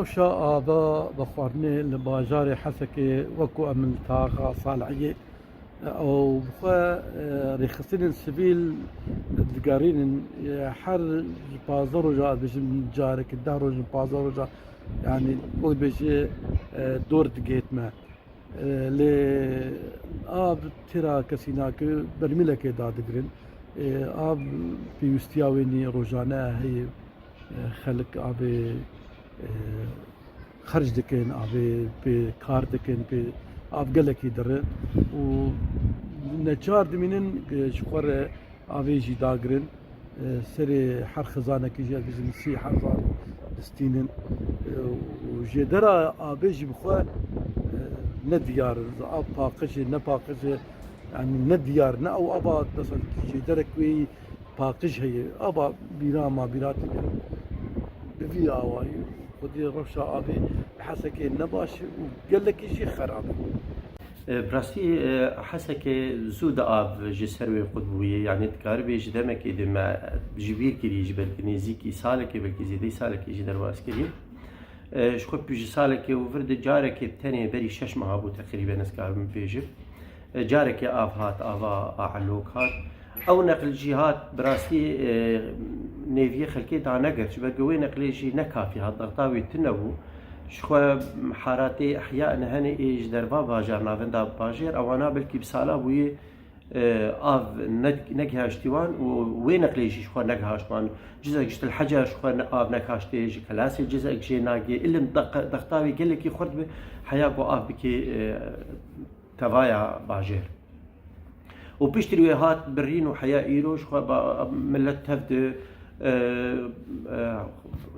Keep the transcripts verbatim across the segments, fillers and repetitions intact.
Rewşa ava vexwarinê li bajarê Hesekê wek ku em li taxa Salihiyê ew bi xwe, e, rêxistinên sivîl digerînin, e, her ji pazdeh roja, ez bêjim careke deh roj, pazdeh roja, yanî wek dibêje, e, dor digihêt me. E, lê av têra kesî nake, bermîlekê dadigirin. E, av pêwîstiya wê nî rojane heye. E, xelk avê, e, xerc dikin, avê pê kar dikin, pê av gelekî dire û neçar dimînin, e, ji xwe re avê jî dagirin. E, serê her xizanekî jî, ez bêjim, sî hezar distînin. E, û jêdera avê jî bi xwe, e, ne diyar in. Av paqij e, ne paqij e, yanî ne diyar, ne ew ava, mesela, jêderek wê paqij heye. Ava bîra ma bîratî bi vî awayî. Xwedî rewşa avê li Hesekê ne baş e û gelekî jî xerab e. E, bi rastî, e, Hesekê zû di av ji ser wê qut bûye. Yanî dikaribê ji demekê de me ji bîr kirî, ji belkî nêzîkî salekê, belkî zêdeyî salekê jî derbas kirî. E, ji xwe pêşî salekê û vir de carekê bi tenê berî şeş meha bû teqrîben, ez karim bibêjim. E, carekê av hat, ava Alok hat. Ew neqil jî hat, bi rastî, e, nêviyê xelkê danegirt. Ji ber ku wê neqlê jî ne kafî hat, dexta wê tune bû. Ji xwe haratê ihya ne hene ê ji derva bajar navenda bajêr, ewana belkî bi sala bûye, e, av ne-, negihaştî wan û wê neqlê jî ji xwe negihaşt wan. Cizek ji Til Heca ji xwe ne-, av negihaştê, ji Kelasê cizek jê nagê. Ilim deq-, dexta wê gelekî xurt bi heya ku av bikê, e, tevaya bajêr. Û piştî wê hat birîn û heya îro ji xwe ba-, milet tev di, e, e,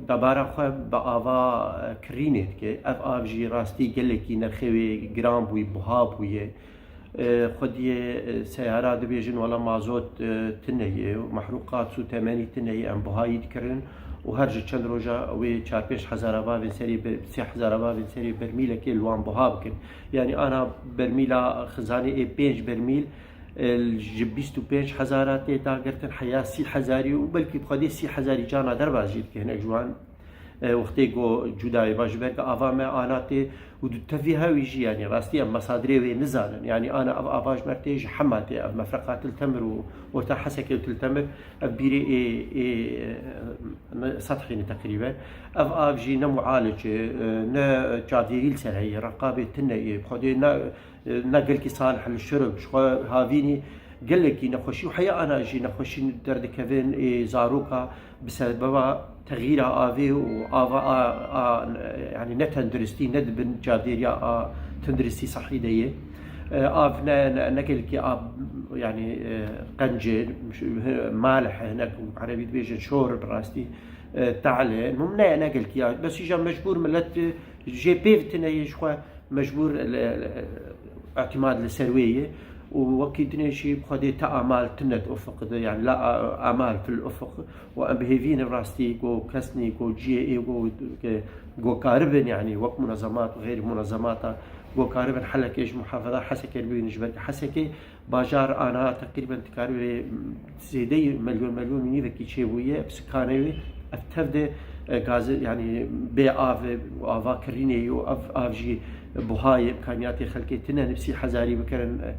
debara xwe bi ava, e, kirînê dike. Ev av jî rastî gelekî nirxê wê giran bûyî, buha bûye. E, xwediyê, e, seyara dibêjin wela mazot, e, tune ye û mehrûqat sûtemenî tune ye, em buhayî dikirin û her ji çend roja wê çar pênc hezar avavên serê ber-, sê hezar avavên serê bermîlekê li wan buha bikin. Yanî ana bermîla xizanê ê pênc bermîl, e, ji bîst û pênc hezara tê dagirtin heya sî hezarî û belkî bi xwedê sî hezarî cana derbas jî dike hinek ji wan. E, wextê ku cudayê va ji ber ku ava me ana tê û du tevî hewî jî, yanî rastî em mesadirê wê nizanin. Yanî ana ev ava ji me tê ji Hema tê, ev mefreqa Til Temir û orta Hesekê û Til Temir, ev bîrê ê, ê, e, ne, sethî ne teqrîben. Ev av jî ne mualic e, e, ne çavdêrî li ser heye, reqabê tune ye, bi xwedê ne, e, ne gelkî salih li şurb, ji xwe havînî gelekî nexweşî û heya ana jî nexweşî derdikevin ê zaroka bi sebeba texîra avê û ava a, a, yanî ne tenduristî, ne di bin çavdêriya a tenduristî sehî de ye. E, av ne, ne, ne gelkî av, yanî, e, qenc e, malih e, ne ku erebî dibêjin şor bi rastî, e, tehl e. Mum ne, ne gelkî ya. Bes îja mecbûr milet, e, jê pêv tune ye ji xwe. Mecbûr li, li, îtîmad li ser wê ye û wekî dinê jî bi xwedê te amal tune di ufiq de, yani la a-, amal fil ufiq û em bi hêvî ne rastî ku kesnî ku cihê ê ku, ke, ku karibin, yani wek munezemat û xeyrî munezemata ku karibin helekê ji muhafeza Hesekê bibînin, ji ber Hesekê bajar ana teqrîben dikaribê zêdeyî milyon, milyon û nîvekî çêbûye, bi sikanê wê ev tev de, e, gazê, yanî bê av, ava kirînê û ev av jî buha ye, îmkaniyatê xelkê tine ne bi sî hezarî bikirin, e,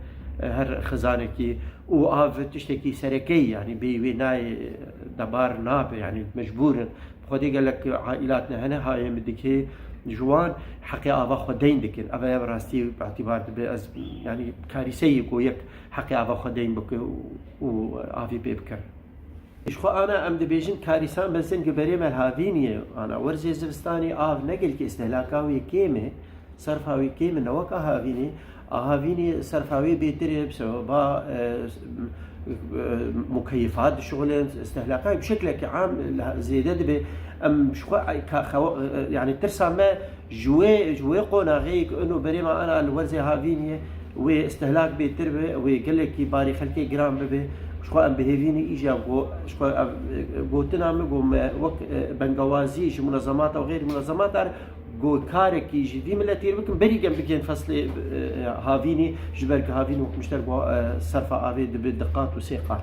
e, her xizanekî û av tiştekî serekeyî, yanî bê wê nayê, e, debar nabe, yanî mecbûr in. Xwedê gelek aîlat ne hene, hayê min dikê ji wan heqê ava xwe deyn dikin. Ev, ev rastî îtîbar dibe. Ez, yanî karîseyê ku yek heqê ava xwe deyn bike û, û avî pê bike. Ji xwe ana em dibêjin karîsa mezin gi berê me li Havîniyê ana werzê zivistanê av ne gelkî îstehlaka wê kêm e, serfa wê kêm e, ne wek a Havînê. A Havînê serfa wê bêtir e, bi sebeba, e, e, mukeyefat dişuxulin, îstehlaka wê bi şeklekî am zêde dibe. Em ji xwe, e, ka-, xewa-, e, e, yanî tirsa me ji wê, ji wê qonaxê ku ino berê me ana li werzê Havîniyê wê îstehlak bêtir be, wê gelekî barê xelkê giran bibe. Ji xwe em bi hêvî ne îja go-, ji xwe ev, e, gotina min ku me wek, e, bengawazî ji munezemata û xeyrî munezemata re ku karekî ji vî miletî re bikin, berî gem bigihên feslê, e, Havînî, ji ber ku Havîn wek min ji te re got, e, serfa avê dibe di qat û sê qat.